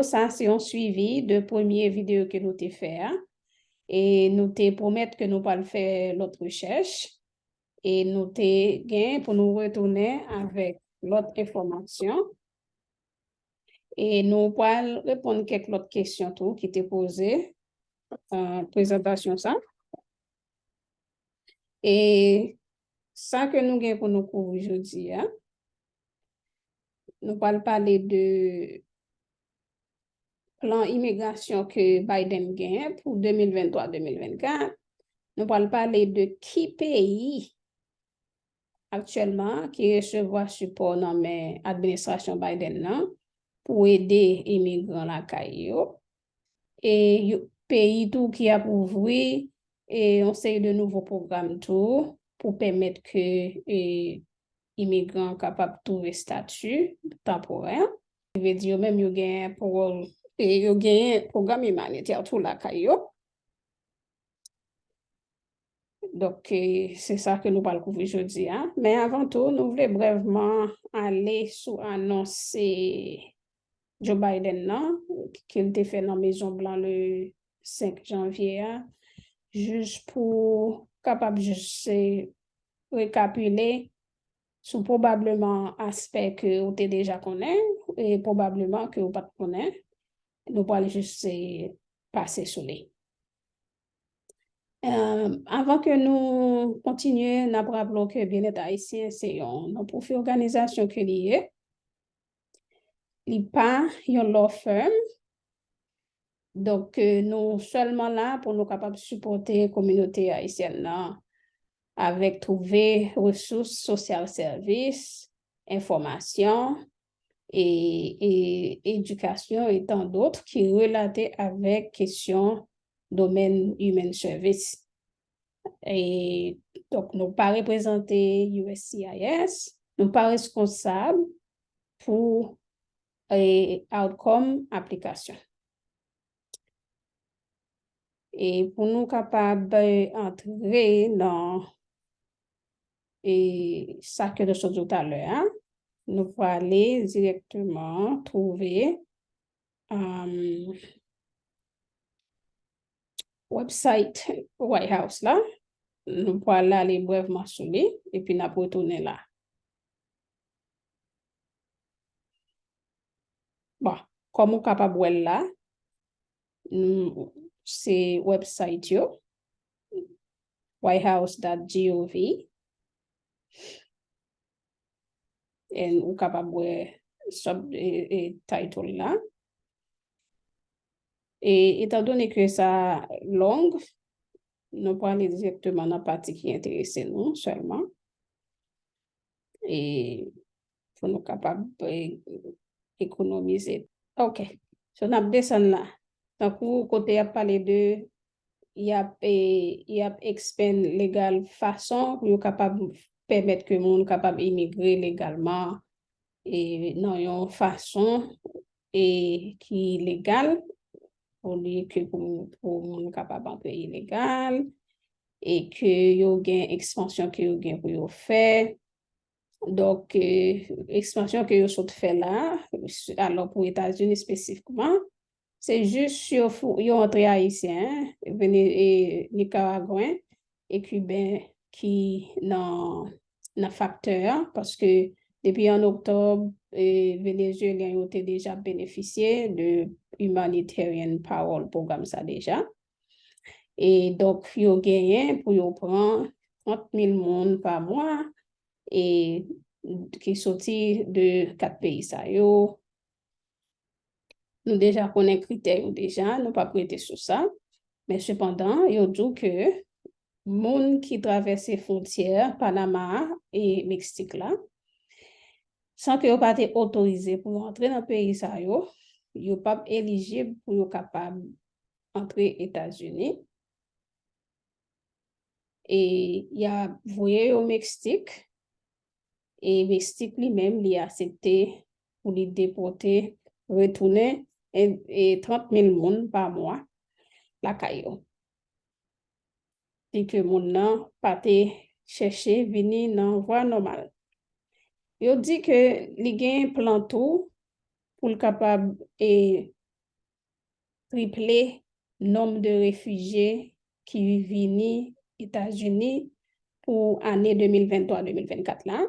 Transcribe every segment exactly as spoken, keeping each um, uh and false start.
Sa se yon swivi de premye videyo ke nou te fè a. E nou te pwomèt ke nou pral fè lòt rechèch. E nou te gen pou nou retounen avèk lòt enfòmasyon. E nou pral reponn kèk lòt kesyon tou ki te poze, euh, prezantasyon sa. E sa ke nou gen pou nou kouvri jodi a, nou pral pale de plan imigrasyon ke Biden genyen pou de mil venntwa, de mil vennkat. Nou pral pale de ki peyi aktyèlman ki resevwa sipò nan men administrasyon Biden nan pou ede imigran lakay yo. E yo, peyi tou ki ap ouvri e yon seri de nouvo pwogram tou pou pèmèt ke e, imigran kapab twouve stati tanporè. Sa vle di yo menm yo genyen pawòl, e yo genyen pwogram imanitè tou lakay yo. Donk, e, se sa ke nou pral kouvri jodi a. Men avan tou, nou vle brèvman ale sou anons, e, Joe Biden nan, ke l te fè nan Mezon Blan le senk janvye a, jis pou kapab jis, e, rekapile sou pwobableman aspè ke ou te deja konnen, e pwobableman ke ou pa t konnen. Nou pral jis, e, pase sou li. Euh, avan ke nou kontinye, n ap raple w ke Byennèt Ayisyen se yon non-profit òganizasyon ke li ye. Li pa yon law firm. Donk, euh, nou sèlman la pou nou kapab sipòte kominote ayisyèn nan avèk twouve resous, sosyal sèvis, enfòmasyon, e, e edikasyon e tan dòt ki relate avèk kesyon domèn human service. E, donk, nou pa reprezante U S C I S, nou pa reskonsab pou, e, outcome aplikasyon. E pou nou kapab, e, antre nan, e, sa ke nou sot di w talè a, nou prale dirèkteman twouve, um, website White House la. Nou pral ale brèvman sou li, epi n ap retounen la. Bon, kòm ou kapab wè l la, nou, se website yo, whitehouse dot gov. E ou kapab wè sub, e, e, title la. E etandone ke sa long, nou prale dirèkteman nan pati ki enterese nou sèlman. E pou nou kapab, e, ekonomize. Ok. So, n ap desann la. Tankou kote y ap pale de, y ap, e, y ap expand legal fason pou yo kapab pèmèt ke moun kapab imigre legalman, e, nan yon fason, e, ki legal, olye ke pou, pou moun kapab antre ilegal, e ke yo gen ekspansyon ke yo gen pou yo fè. Donk, e, ekspansyon ke yo sot fè la, alò pou Etazini espesifikman, se jis yo fou, yo antre Ayisyen, Vene-, e, Nikaragwen e Kiben ki nan, nan faktè a, paske depi an oktòb, e, Venezyelyen yo te deja benefisye de humanitarian parole, pwogram sa deja. E donk, yo genyen pou yo pran trant mil moun pa mwa, e ki soti de kat peyi sa yo. Nou deja konnen kritè yo deja, nou p ap rete sou sa. Men sepandan, yo di w ke moun ki travèse fwontyè Panama a e Meksik la, san ke yo pa te otorize pou yo antre nan peyi sa yo, yo p ap elijib pou yo kapab antre Etazini. E y a voye yo Meksik, e Meksik li menm, li aksepte pou li depòte, retounen, e, e trant mil moun pa mwa lakay yo. Di ke moun nan pa te chèche vini nan vwa nòmal. Yo di ke li gen plan tou pou l kapab, e, triple nonb de refijye ki vini Etazini pou ane de mil venntwa de mil vennkat la,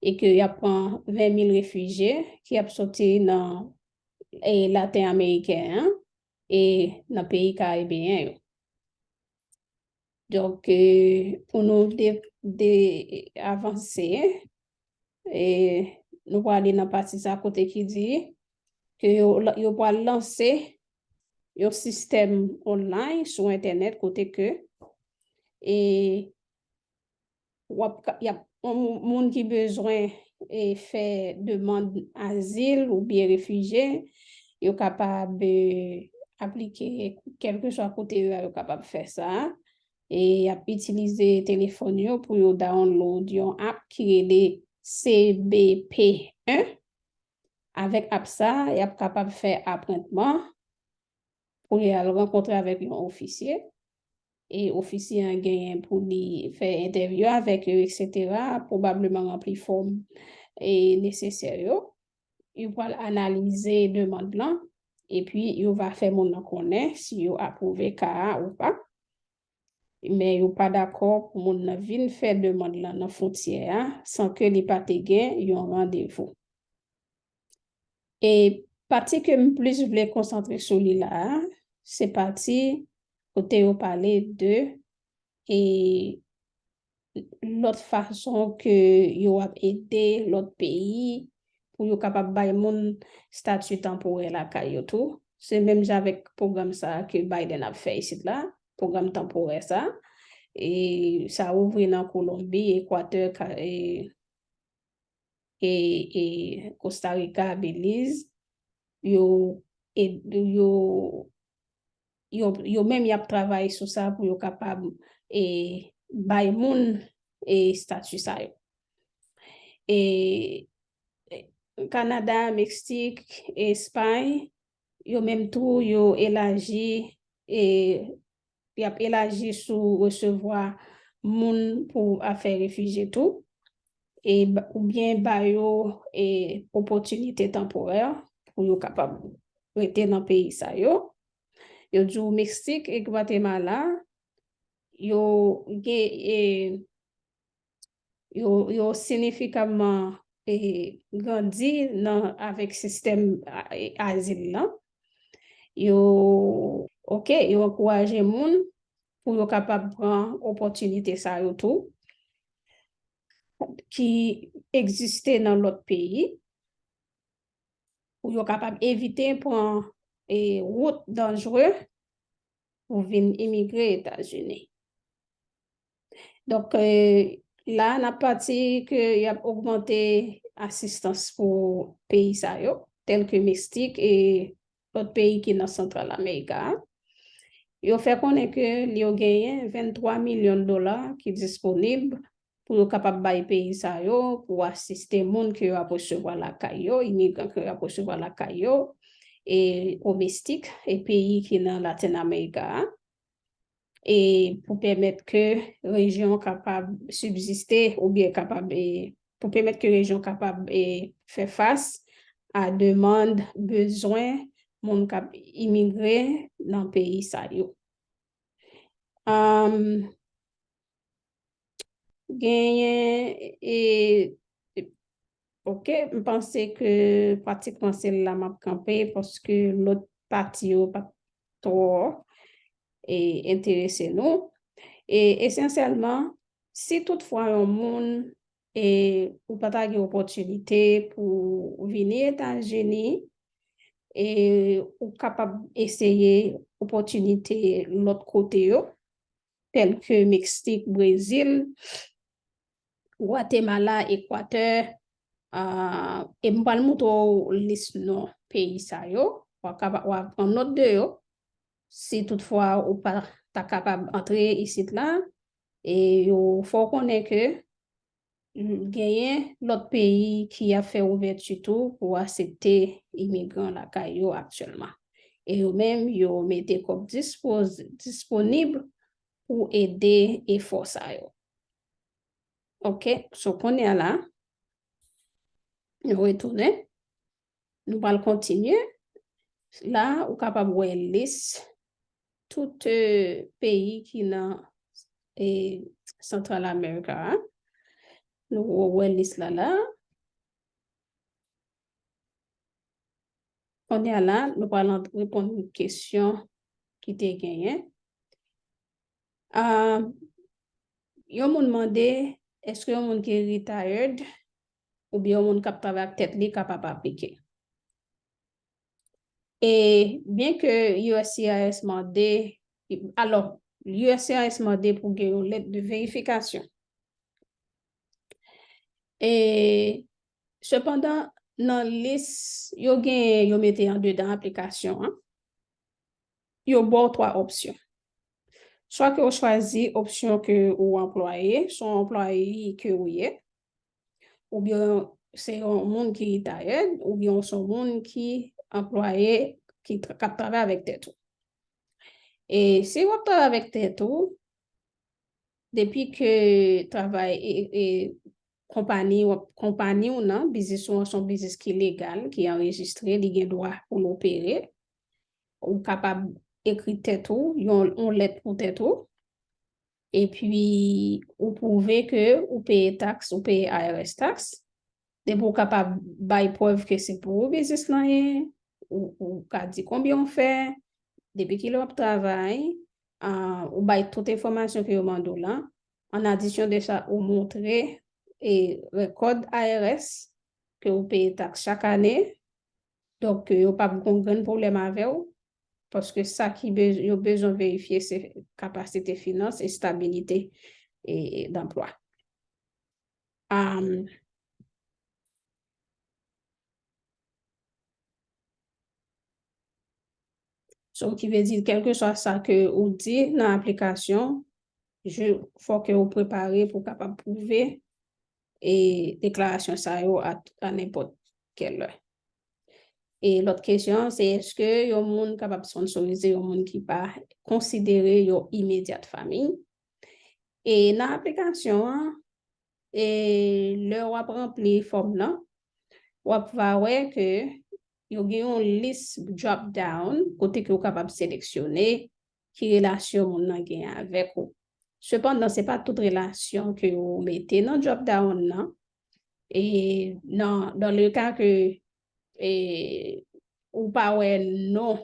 e ke y ap pran ven mil refijye ki ap soti nan, e, Laten Ameriken an e nan peyi Karibeyen yo. Donk, e, pou nou de, de avanse, e, nou prale nan pati sa kote ki di ke yo, yo pral lanse yon sistèm online sou entènèt kote ke, e, w ap ka, y ap, yon mou-, moun ki bezwen, e, fè demann azil oubyen refijye, yo kapab, e, aplike kèlkeswa kote yo ye, yo kapab fè sa. E y ap itilize telefòn yo pou yo download yon app ki rele C B P un. Avèk app sa, y ap kapab fè apwentman pou y al rankontre avèk yon ofisye. E ofisye an genyen pou li fè entèvyou avèk yo, etsetera, pwobableman ranpli fòm, e, nesesè yo. Yo pral analize demann lan, epi yo va fè moun nan konnen si yo apwouve ka a ou pa. Men yo pa dakò pou moun nan vin fè demann lan nan fwontyè a san ke li pa te gen yon randevou. E pati ke m plis vle konsantre sou li la a, se pati kote yo pale de, e, lòt fason ke yo ap ede lòt peyi pou yo kapab bay moun estati tanporè lakay yo tou. Se menm jan avèk pwogram sa a ke Biden ap fè isit la, pwogram tanporè sa. E sa ouvri nan Kolonbi, Ekwatè, Ka-, e, e, e Kosta Rika, Beliz, yo, e, yo, yo, yo menm y ap travay sou sa pou yo kapab, e, bay moun, e, estati sa yo. E, e, Kanada, Meksik, Espay, yo menm tou, yo elaji, e, y ap elaji sou resevwa moun pou afè refijye tou, e, ba-, oubyen ba yo, e, opòtinite tanporè pou yo kapab rete nan peyi sa yo. Yo di w Meksik e Gwatemala, yo gen, e, yo, yo sinifikamman, e, grandi nan, avèk sistèm a-, e, azil lan. Yo, oke, yo ankouraje moun pou yo kapab pran opòtinite sa yo tou, ki egziste nan lòt peyi, pou yo kapab evite pran, e, wout danjre pou vin imigre Etazini. Donk, e, la, n ap pati ke y ap ogmante asistans pou peyi sa yo, tèl ke Meksik e lòt peyi ki nan Santral Amerik a. Yo fè konnen ke yo genyen venntwa milyon dola ki disponib pou yo kapab bay peyi sa yo, pou asiste moun ke yo ap resevwa lakay yo, imigran ke yo ap resevwa lakay yo, e domestik, e peyi ki nan Latin America a, e pou pèmèt ke rejyon kapab sibziste oubyen kapab, e pou pèmèt ke rejyon kapab, e fè fas a demann, bezwen moun k ap imigre nan peyi sa yo. Am, genyen, e, e, oke, m panse ke pratikman se la m ap kanpe, paske lòt pati yo pa t twò, e, enterese nou. E esansyèlman, si toutfwa yon moun, e, ou pa ta gen opòtinite pou vini Etazini, e, ou kapab eseye opòtinite lòt kote yo, tèl ke Meksik, Brezil, Gwatemala, Ekwatè, a, e m pral montre w lis non peyi sa yo. W a kapa-, w a pran nòt de yo. Si toutfwa ou pa ta kapab antre isit la, e yo fè w konnen ke, mm, genyen lòt peyi ki ap fè ouvèti tou pou aksepte imigran lakay yo aktyèlman. E yo menm, yo mete kòb dispoz-, disponib pou ede efò sa yo. Oke, so kounye a la, nou retounen. Nou pral kontinye. La, ou kapab wè lis tout, eh, peyi ki nan, eh, Central America a. Nou wè lis la la. Kounye a la, nou pral ant-, reponn kesyon ki te genyen. Ah, yon moun mande, èske yon moun ki retired oubyen yon moun k ap travay ak tèt li kapab aplike? E byen ke U S C I S mande, alò, U S C I S mande pou gen yon lèt de verifikasyon. E, sepandan, nan lis yo genyen, yo mete andedan aplikasyon an, yo ba w twa opsyon. Swa ke w chwazi opsyon ke ou anplwaye, se yon anplwaye ke ou ye, oubyen se yon moun ki retired, oubyen se yon moun ki anplwaye, ki tra-, k ap travay avèk tèt ou. E si w ap travay avèk tèt ou, depi ke travay e, e konpani w ap, konpani w nan, biznis ou an se yon biznis ki legal, ki anrejistre, li gen dwa pou l opere, ou kapab ekri tèt ou, yon, yon lèt pou tèt ou, epi ou pwouve ke ou peye taks, ou peye I R S taks, depi ou kapab bay prèv ke se pou ou biznis lan ye, ou, ou ka di konbyen ou fè, depi kilè w ap travay, ah, ou bay tout enfòmasyon ke yo mande w lan. An adisyon de sa, ou montre e rekòd I R S ke ou peye taks chak ane. Donk, yo p ap gon grenn pwoblèm avè w, paske sa ki bez-, yo bezwen verifye, se kapasite finans, estabilite e, e danplwa. Um, so, ki vle di, kèlkeswa sa ke ou di nan aplikasyon, je, fò ke ou prepare pou w kapab pwouve e deklarasyon sa yo a, a nenpòt kèl lè. E lòt kesyon an, se èske yon moun kapab sponsorize yon moun ki pa konsidere yon imedyat fanmi? E nan aplikasyon an, e lè w ap ranpli fòm nan, w ap va wè ke yo gen yon lis drop down kote ke w kapab seleksyone ki relasyon moun nan gen avèk ou. Sepandan, se pa tout relasyon ke yo mete nan drop down nan. E nan, dans le cas que, e, ou pa wè non,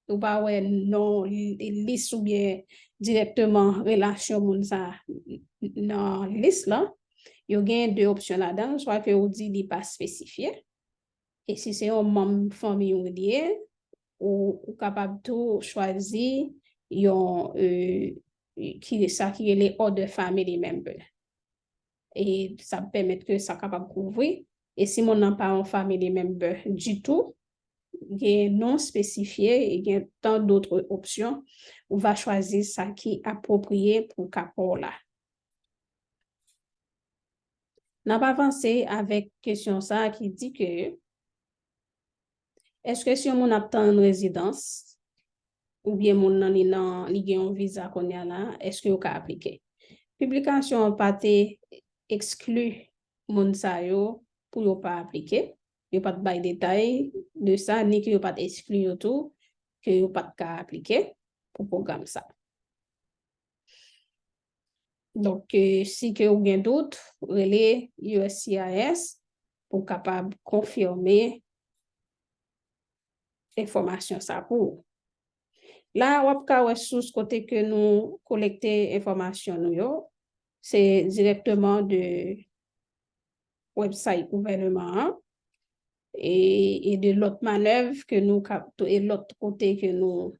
ou pa wè non li-, lis oubyen dirèkteman relasyon moun sa nan lis lan, yo gen de opsyon ladan, swa ke ou di li pa espesifye, e si se yon manm fanmi w li ye, ou, ou kapab tou chwazi yon, e, ki, sa ki rele other family member. E sa ap pèmèt ke sa kapab kouvri. E si moun nan pa yon family member ditou, gen non espesifye, e gen tant d'autres options, ou va chwazi sa ki apwopriye pou ka pa w la. N ap avanse avèk kesyon sa a ki di ke, èske si yon moun ap tann rezidans, oubyen moun nan li nan, li gen yon viza kounye a la, èske yo ka aplike? Piblikasyon an pa te ekskli moun sa yo pou yo pa aplike. Yo pa t bay detay de sa, ni ke yo pa t ekskli yo tou, ke yo pa t ka aplike pou pwogram sa. Donk, eh, si ke ou gen dout, rele U S C I S pou kapab konfime enfòmasyon sa pou ou. La, w ap ka wè sous kote ke nou kolekte enfòmasyon nou yo. Se dirèkteman de website gouvènman an e, e de lòt manèv ke nou ka, e lòt kote ke nou,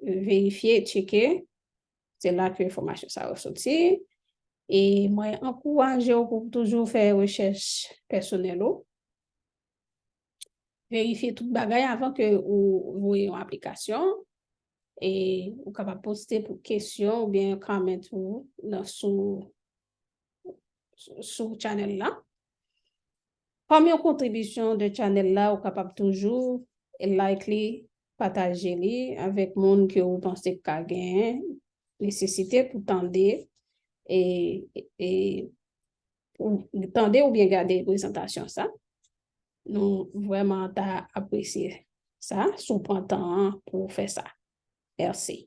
eh, verifye, tcheke. Se la ke enfòmasyon sa yo soti. E mwen ankouraje w pou w toujou fè rechèch pèsonèl ou. Verifye tout bagay avan ke ou voye yon aplikasyon. E ou kapab poste pou kesyon oubyen comment ou nan sou, sou channel la. Kòm yon kontribisyon de channel la, ou kapab toujou like li, pataje li avèk moun ke ou panse k ka gen nesesite pou tande, e, e, pou tande oubyen gade prezantasyon sa. Nou vrèman ta apresye. sa, si w pran tan an pou w fè sa. Mèsi.